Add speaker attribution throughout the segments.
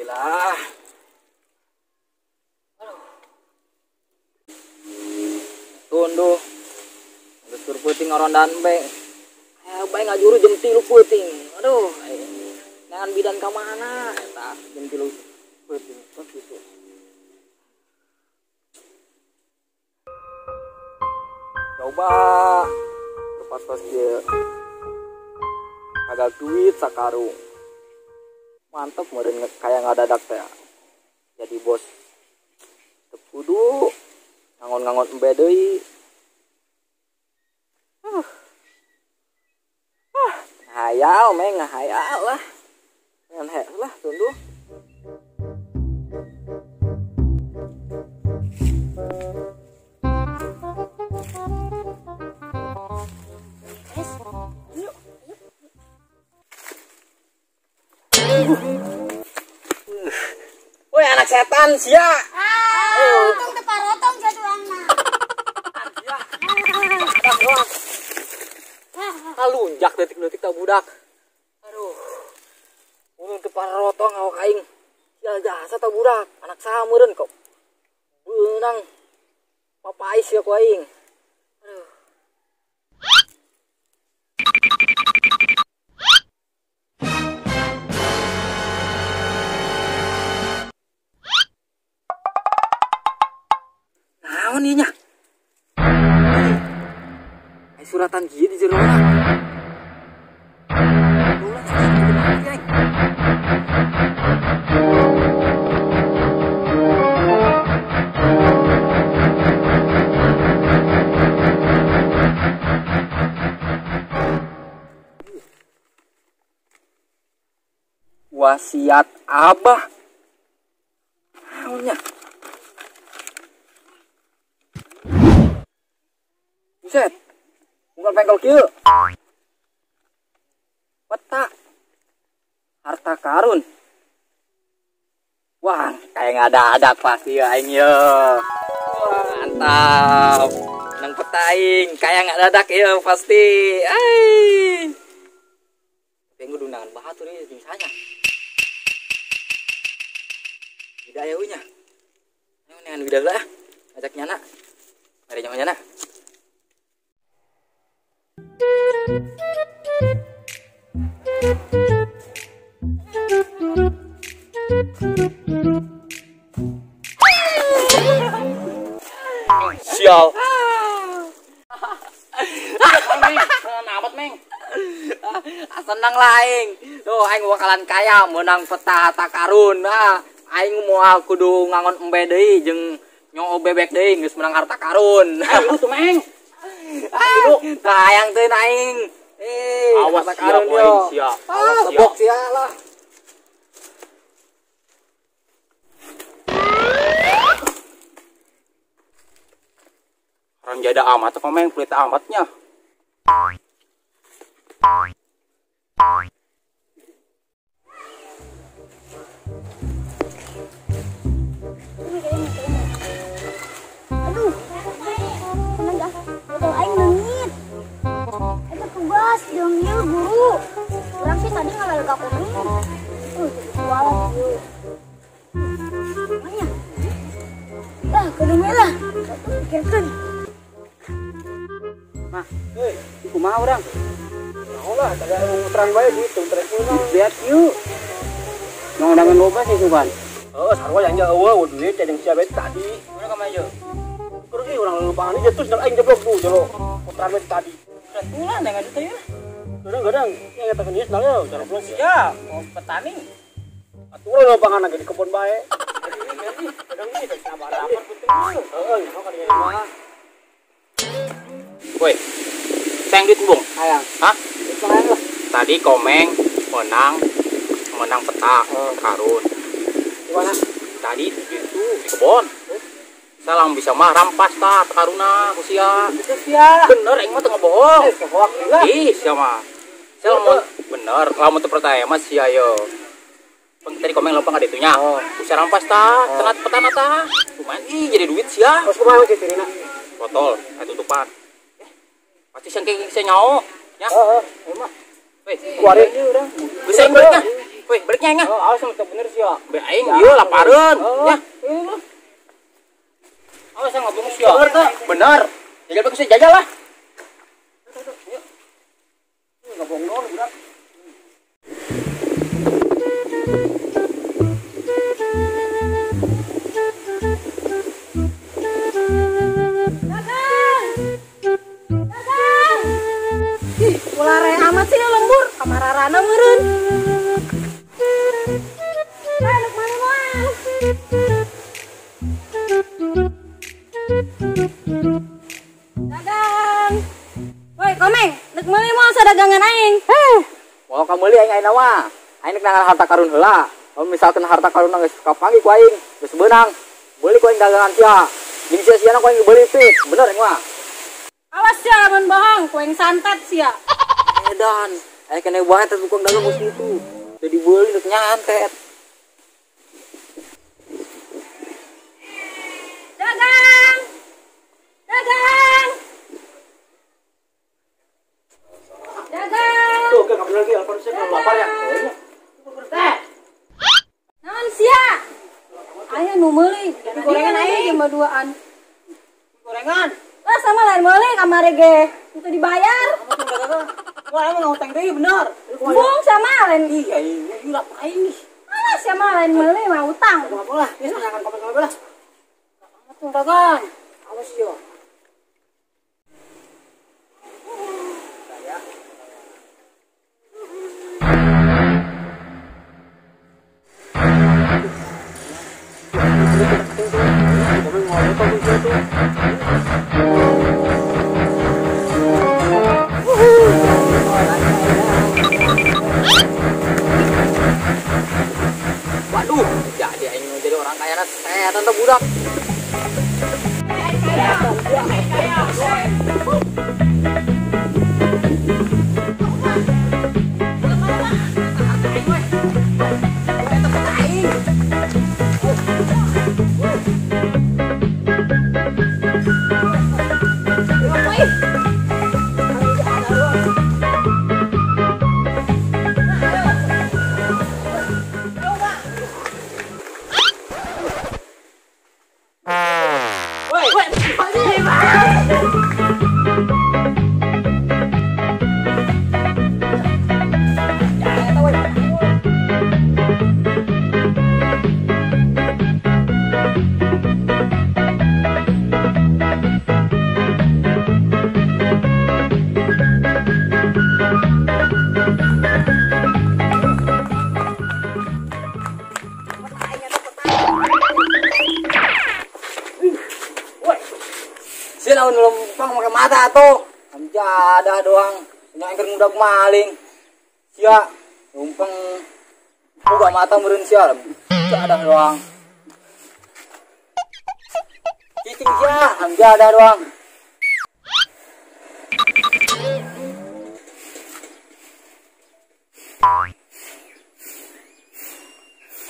Speaker 1: Alhamdulillah. Aduh. Tunduh. Geus tur peuting ngarondan bae. Bae ngajuru jam 3 peuting. Aduh, neangan bidan ka mana eta jam 3 peuting kok kitu. Coba pas-pas kieu. Kagak duit sakarung. Mantep meureun kaya ngadadak teh. Jadi bos teu kudu ngangon-ngangon embe deui. Ngahayal meh ngahayal lah. Ngan heh lah tunduh. Woi anak setan sia.
Speaker 2: Ah, untung teu parotong jatuhna.
Speaker 1: Sia. Doang. Ngalunjak detik-detik tak budak. Aduh. Untung teu parotong awak aing. Sial jasa tak budak. Anak saha meureun kok. Beunang. Papais ya ku aing. Aduh. Naon ieu nya? Ai suratan kieu di jero na. Ulah cenah aing. Wasiat Abah. Naon nya? Buset, bukan pengkol kieu. Peta harta karun. Wah, kayak ngadadak pasti aing ye. Wah, mantap. Nang peta aing kayak ngadadak ya pasti. Ai. Tapi kudu undangan batur ieu jeung sanya. Tidak ya nya. Ayo neangan bidak lah. Ajak nyana. Mari nyawa nyana.
Speaker 3: Sial. Amat meng.
Speaker 1: Senang lah aing. Tuh aing bakalan kaya menang peta harta karun. Nah, aing moal kudu ngangon embe deui jeung nyoo bebek deui geus menang harta karun.
Speaker 3: Ayo tuh meng.
Speaker 1: Tah hayang teu aing.
Speaker 3: Awas
Speaker 1: harta karun
Speaker 3: yo. Sia. Awas
Speaker 1: lebok sia lah.
Speaker 3: Orang jada amat apa meng pelit amatnya.
Speaker 2: Aduh, tenang dah, botol aing leungit. Eta tugas jeung ieu guru. Urang sih tadi ngalalga kuning. Jadi kualat ieu. Mana? Lah, kudu we lah. Pikirkeun.
Speaker 3: Mah, heuy, kumaha urang?
Speaker 4: Naon lah, tadi anu muteran bae duit teu muteran kunaon.
Speaker 3: Beat yuk. Nang loba sih sugan.
Speaker 4: Heeh, sarua yang eueuh duit jeung sia bae tadi.
Speaker 3: Urang ka mana ieu?
Speaker 4: Keur ieu urang lupangan ieu terus aing jeblok tuh jero. Muteran bae tadi.
Speaker 3: Tulan yang ada teh ya.
Speaker 4: Kadang-kadang yang katakan ieu sendalnya cara blok.
Speaker 3: Sia, mau petani.
Speaker 4: Atuh urang lupangan lagi di kebun bae. Kadang ieu teh sabar amat penting. Heeh, sok ka dieu mah.
Speaker 3: Woi, sayang duit bung.
Speaker 1: Hayang.
Speaker 3: Hah?
Speaker 1: Sayang lah.
Speaker 3: Tadi komeng menang peta karun.
Speaker 1: Gimana?
Speaker 3: Tadi itu di kebon. Salam bisa mah rampas ta karuna ku sia.
Speaker 1: Itu sia.
Speaker 3: Bener aing mah teu ngebohong.
Speaker 1: Bohong.
Speaker 3: Ih, sia mah. Sia lamun bener, lamun teu percaya mah sia yo. Tadi komeng lempang ka ditunya. Ku sia rampas ta, cenah petana ta. Lumayan ih jadi duit sia.
Speaker 1: Terus kumaha cirina?
Speaker 3: Botol, tutupan. Pasti sing kayak saya nyao, ya.
Speaker 1: Heeh, mah.
Speaker 3: Weh,
Speaker 1: Kuari urang.
Speaker 3: Bisa yang duitnya. Woi, baliknya aing ah.
Speaker 4: Oh, awas teu bener sia.
Speaker 3: Be aing ieu lapareun. Ya.
Speaker 4: Awas ngomong sia.
Speaker 3: Bener tuh. Bener. Jajal bagus jajal lah.
Speaker 4: Ngomong doang budak.
Speaker 5: Dagang. Dagang. Ih, ulah amat sih lembur, kamararana meureun. Anak mana moal? Dagang. Woi, komeng, nek meuli moal sadagangan aing.
Speaker 1: Heh. Moal ka meuli aing ayeuna mah. Aing nek nangan harta karun heula. Lamun misalkan harta karun geus kapanggih ku aing, geus beunang, beuli ku aing dagangan sia. Jeung sia-siana ku aing beuli teh. Bener aing mah.
Speaker 5: Awas sia lamun bohong, ku aing santet sia.
Speaker 1: Edan, aing kene wae teh tukang dagang geus kitu. Teu dibeuli geus nyantet.
Speaker 5: Dagang. Dagang. Dagang.
Speaker 4: Tuh, enggak bener lagi, alpan sih kalau lapar ya. Teh.
Speaker 5: Naon sia? Aya nu meuli, gorengan aing jeung duaan.
Speaker 4: Gorengan.
Speaker 5: Lah sama lain meuli kamari ge, itu dibayar.
Speaker 4: Wah, emang ngutang deui bener.
Speaker 5: Bung sama lain.
Speaker 4: Iya, iya, lapar aing.
Speaker 5: Alah sama lain meuli mah utang.
Speaker 4: Apa lah, geus tanyakan komen-komen lah. Tuh dagang. Awas yo.
Speaker 1: Waduh, jadi aing jadi orang kaya setan teh budak. Lamun lempang make mata atuh. Amjadah doang. Nya engker ngudag maling. Sia lempang buka mata meureun sia. Jadah doang. Cicing sia, amjadah doang.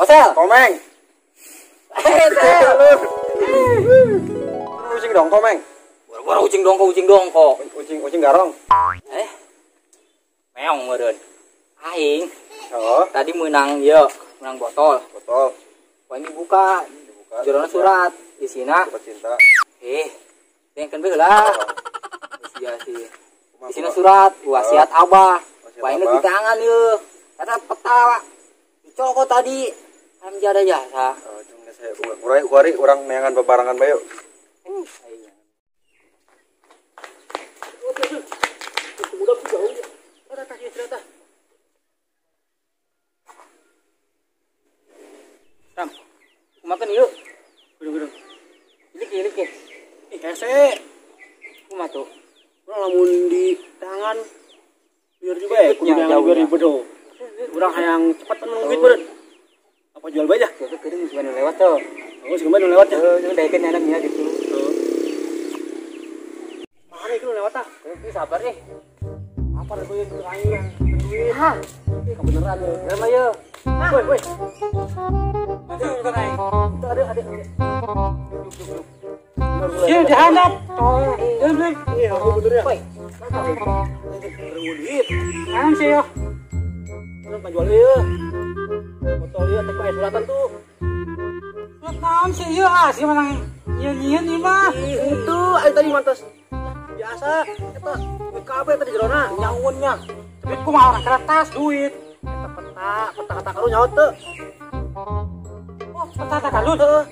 Speaker 1: Osel,
Speaker 6: komeng.
Speaker 1: Sel.
Speaker 6: Ucing dong komeng.
Speaker 1: Boro ucing dongko, ucing dongko.
Speaker 6: Ucing garong.
Speaker 1: Meong meureun. Aing.
Speaker 6: Oh.
Speaker 1: Tadi menang ieu, menang botol.
Speaker 6: Botol.
Speaker 1: Wah, ini buka.
Speaker 6: Dibuka.
Speaker 1: Jerona surat, isina
Speaker 6: surat cinta.
Speaker 1: Tengkeun bae lah. Sia sih. Isina surat wasiat abah. Wah, ini di tangan ieu. Eta peta dicokot tadi. Amjada jasa.
Speaker 6: Oh, jeung saya urang urang neangan bebarengan bae yuk.
Speaker 1: Ram, kumakan yuk. Gedung-gedung. Ini ki.
Speaker 4: Ih, hese.
Speaker 1: Kumaha tuh?
Speaker 4: Urang lamun di tangan biar juga ya, kudu yang lebih ribet tuh. Urang hayang cepat menang duit beureun. Apa jual bae aja?
Speaker 1: Tuh keudeung geus lewat tuh.
Speaker 4: Oh, geus lewat ya.
Speaker 1: Heeh, daekeun nyana nya gitu.
Speaker 4: Mana itu lewat ah?
Speaker 1: Tapi sabar nih.
Speaker 4: Apa gue yang aing duit?
Speaker 1: Hah? Ih, kebeneran ya. Berapa ya? Woi, woi. Itu ada.
Speaker 4: Iya, dihandap. Iya, aku bener ya.
Speaker 1: Woi.
Speaker 4: Duit. Naon sih yo? Urang ngajual ieu. Botol ieu teh aya suratan tuh.
Speaker 7: Surat naon sih ieu ah sih menang nyieun-nyieun ieu mah.
Speaker 4: Itu aing tadi mantas biasa eta kabeh tadi jerona nyaunnya.
Speaker 7: Duit kumaha orang kertas duit.
Speaker 4: Eta peta, peta kata karun nyaho teu.
Speaker 7: Oh, peta kata karun heuh.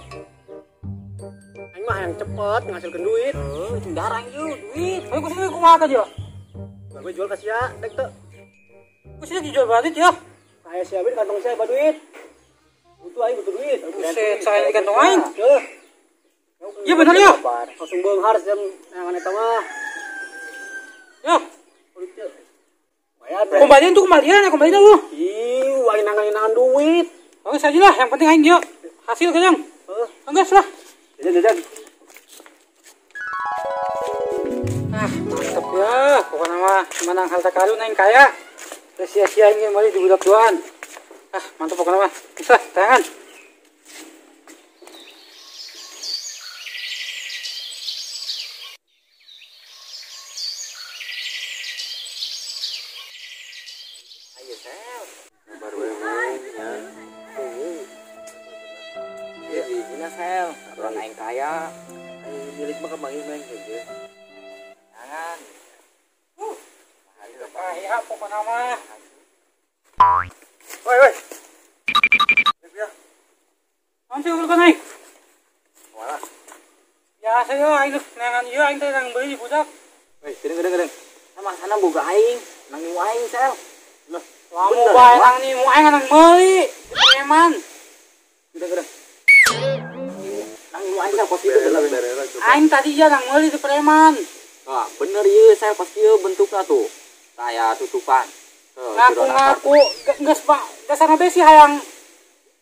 Speaker 4: Aing mah yang cepet ngasilkeun duit.
Speaker 1: Heuh, jarang ieu duit.
Speaker 7: Ayo ku sini kumaha teh dia?
Speaker 4: Bae jual ka sia, dek teu.
Speaker 7: Ku sini dijual balik ya.
Speaker 4: Aya sia we kantong sia ba duit. Butuh aing butuh duit.
Speaker 7: Buset, saya di kantong aing.
Speaker 4: Heuh.
Speaker 7: Iya bener ya.
Speaker 4: Langsung beunghar jam yang eta mah.
Speaker 7: Ya.
Speaker 4: Lumayan.
Speaker 7: Kembalian tuh kembalian ya kembalian lu.
Speaker 4: Ih, aing nangan-nangan duit.
Speaker 7: Oke saja lah, yang penting aing ieu hasil kejang.
Speaker 4: Heeh.
Speaker 7: Enggeus lah.
Speaker 4: Jajan-jajan.
Speaker 7: Ah, mantap ya. Pokoknya mah menang harta karun aing kaya. Teu sia-sia aing meuli di budak duaan. Ah, mantap pokoknya mah. Bisa, tangan.
Speaker 1: Ayo sel.
Speaker 6: Baru ya.
Speaker 1: Iya, bijina sel. Urang aing kaya.
Speaker 6: Aing milik mah kembangin meng gitu.
Speaker 1: Jangan.
Speaker 7: Kaya pokoknya mah.
Speaker 6: Woi, woi. Ya.
Speaker 7: Nanti urang aing.
Speaker 6: Kumaha?
Speaker 7: Biasa ya aing geus neangan ieu aing teh nang beuli budak.
Speaker 1: Woi, geuning-geuning. Sama sana boga aing, nang nimu aing sel.
Speaker 4: Lah,
Speaker 7: lamu bae nang nimu aing nang meuli di preman.
Speaker 1: Geuning-geuning. Nang nimu aing sel pasti itu bener.
Speaker 7: Aing tadi ya nang meuli di preman.
Speaker 1: Ah, bener ieu sel pasti ieu bentukna tuh. Saya tutupan.
Speaker 7: Ngaku-ngaku geus Pak, dasarna besi hayang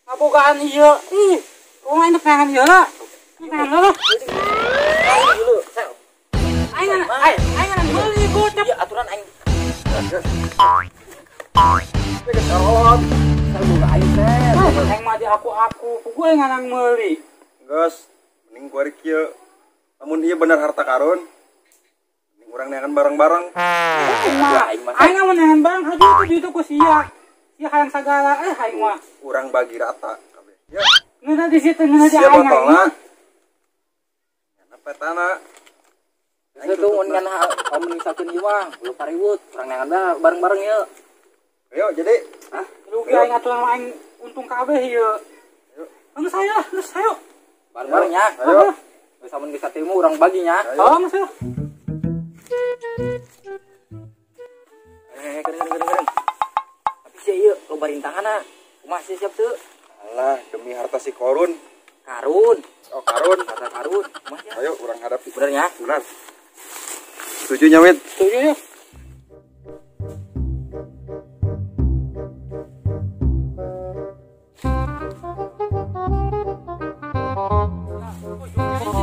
Speaker 7: ngabogaan ieu. Ih, urang aing neangan ieu lah. Neangan lah.
Speaker 1: Dulu, sel.
Speaker 7: Aing aing nang meuli gocap.
Speaker 1: Iya, aturan aing.
Speaker 6: Geus sorot.
Speaker 1: Sel boga aing sel.
Speaker 7: Aing mah di aku-aku, ku gue nganang meuli.
Speaker 6: Geus, mending kuari kieu. Lamun ieu bener harta karun, mending urang neangan bareng-bareng.
Speaker 7: Aing mah neangan bareng haju itu duit ku sia. Sia hayang sagala aing mah.
Speaker 6: Urang bagi rata kabeh. Ya.
Speaker 7: Ngeunah di situ ngeunah di
Speaker 6: Sia
Speaker 7: aing.
Speaker 6: botolna. Ngeunah petana.
Speaker 1: Itu tuh mun ngan amun misalkeun ieu mah ulah pariwut, urang neangan bareng-bareng ieu.
Speaker 6: Ayo jadi.
Speaker 1: Hah?
Speaker 7: Rugi aing aturan mah aing untung kabeh ieu.
Speaker 6: Ayo.
Speaker 7: Geus ayo, geus ayo.
Speaker 1: Bareng-bareng ya.
Speaker 6: Ayo.
Speaker 1: Geus amun geus katimu urang bagi nya.
Speaker 7: Oh, geus ayo.
Speaker 1: Keren. Tapi sia ieu loba rintanganna. Kumaha sia siap teu?
Speaker 6: Alah, demi harta si Korun.
Speaker 1: Karun.
Speaker 6: Oh, Karun.
Speaker 1: Harta Karun. Kumaha sia?
Speaker 6: Ayo urang hadapi.
Speaker 1: Bener nya?
Speaker 6: Bener. Setuju nya, Wit?
Speaker 7: Setuju ya.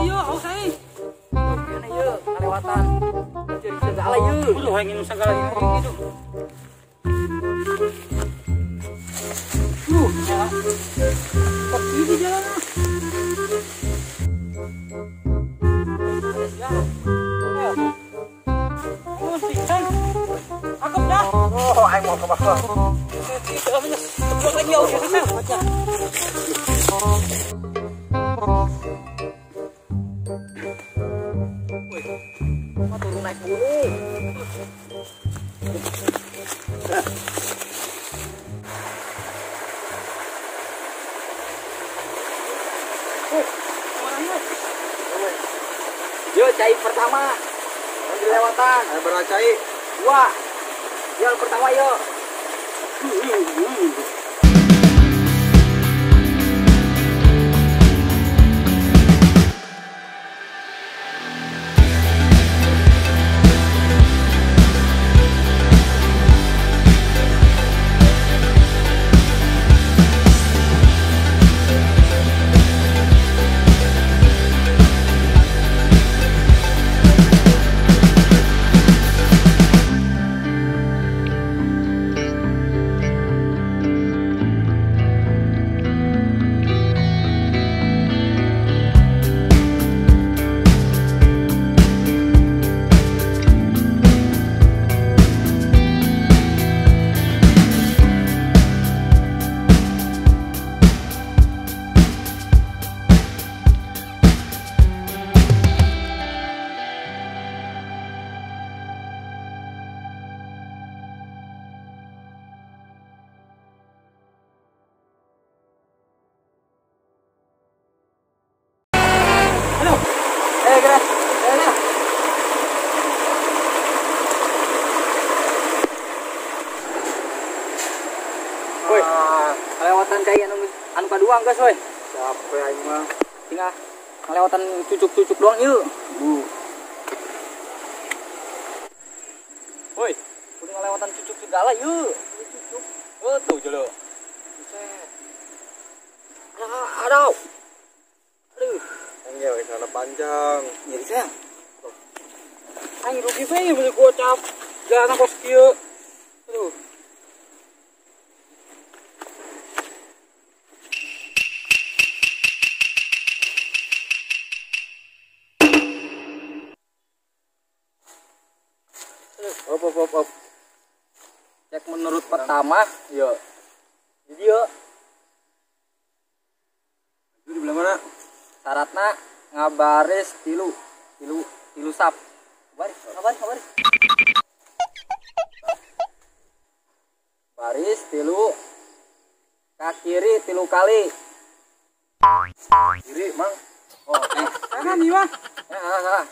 Speaker 7: Ieu aus aing.
Speaker 1: Kena ieu kalewatan. Ciri segala ieu.
Speaker 7: Udah aing minum segala gitu. Ya. Kok ini jalan? Ya. Oh, pisan. Angkep dah.
Speaker 1: Oh, aing mau ke bawah.
Speaker 7: Tidak lagi aus ya.
Speaker 1: Wih, turun naik gunung. Yo, cai pertama. Dilewatan.
Speaker 6: Ayo beracai.
Speaker 1: Dua. Yo, pertama yo. Kira. Ya. Woi, kelewatan kayak anu kadua geus woi.
Speaker 6: Capek aing mah.
Speaker 1: Tinggal kelewatan cucuk-cucuk doang ieu. Woi, udah ngelewatan cucuk segala ieu. Cucuk. Oh, tuh jelo. Buset. Aduh. Aduh.
Speaker 6: Aing ya celana panjang.
Speaker 1: Nyeri sayang.
Speaker 7: Aing rugi bae beli gocap. Jalan kos kieu. Aduh.
Speaker 1: Op. Cek menurut pertama, yo. Jadi yo.
Speaker 6: Itu di belah mana?
Speaker 1: Syaratna ngabaris tilu sap. Baris, ngabaris. Baris tilu ke kiri tilu kali.
Speaker 6: Kiri, Mang.
Speaker 1: Oh,
Speaker 7: kanan nih, Mang.
Speaker 1: Salah.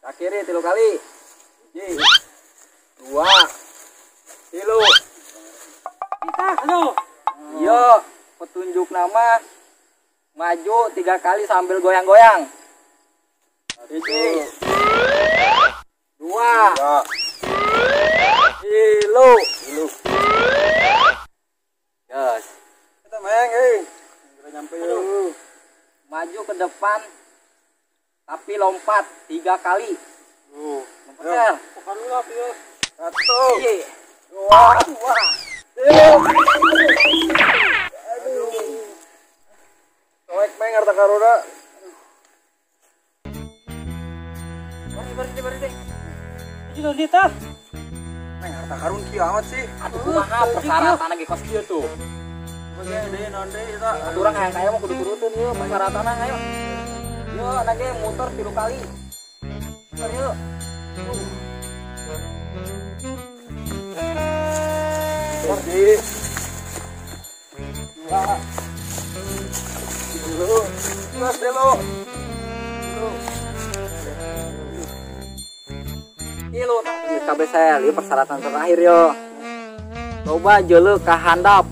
Speaker 1: Ke kiri tilu kali. 1, 2, 3.
Speaker 7: Kita, aduh.
Speaker 1: Yo, petunjuk nama maju 3 kali sambil goyang-goyang. 1, 2, 3. Yes.
Speaker 6: Kita main, Kita nyampe yuk.
Speaker 1: Maju ke depan tapi lompat 3 kali. Lompat ya.
Speaker 6: 1, 2, 3. Aduh. Soek main harta karuna.
Speaker 1: Baris.
Speaker 7: Itu nanti tah.
Speaker 6: Main harta karun kieu amat sih.
Speaker 1: Atuh kumaha persyaratan lagi kos kieu tuh. Atuh urang hayang kaya mah kudu turuteun ieu persyaratanna ayo. Yo nage muter 3 kali. Muter yuk.
Speaker 6: 1, 2, 3, 3.
Speaker 1: Ilu, kabeh saya lieu persyaratan terakhir yo. Coba jeuleuh ka handap.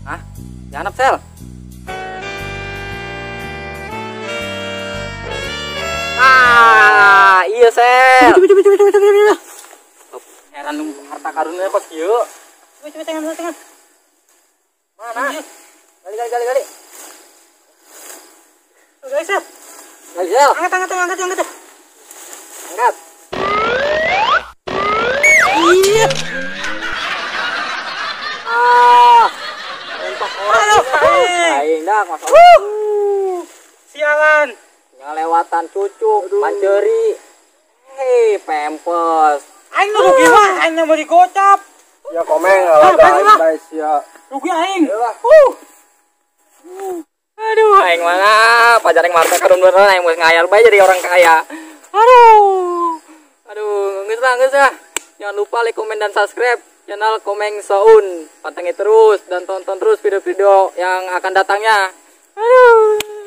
Speaker 1: Hah? Di handap sel. Ah, iya sel.
Speaker 7: Coba.
Speaker 1: Heran harta karunnya kos kieu.
Speaker 7: Coba tangan.
Speaker 1: Mana? Gali.
Speaker 7: Gali sel.
Speaker 1: Gali sel.
Speaker 7: Angkat.
Speaker 1: Angkat.
Speaker 7: Iya.
Speaker 1: Ah. Mentok orang. Aing dah masuk.
Speaker 7: Sialan.
Speaker 1: Ngelewatan cucuk, manceri. Hei, pempes.
Speaker 7: Aing nu rugi mah, aing nu beli gocap.
Speaker 6: Ya komeng lah, guys ya.
Speaker 7: Rugi aing.
Speaker 1: Aduh, aing mana? Pajar aing marta karun beneran aing geus ngayal bae jadi orang kaya. Aduh. Aduh, geus lah. Jangan lupa like, komen, dan subscribe channel Komeng Soun. Pantengin terus dan tonton terus video-video yang akan datangnya. Aduh.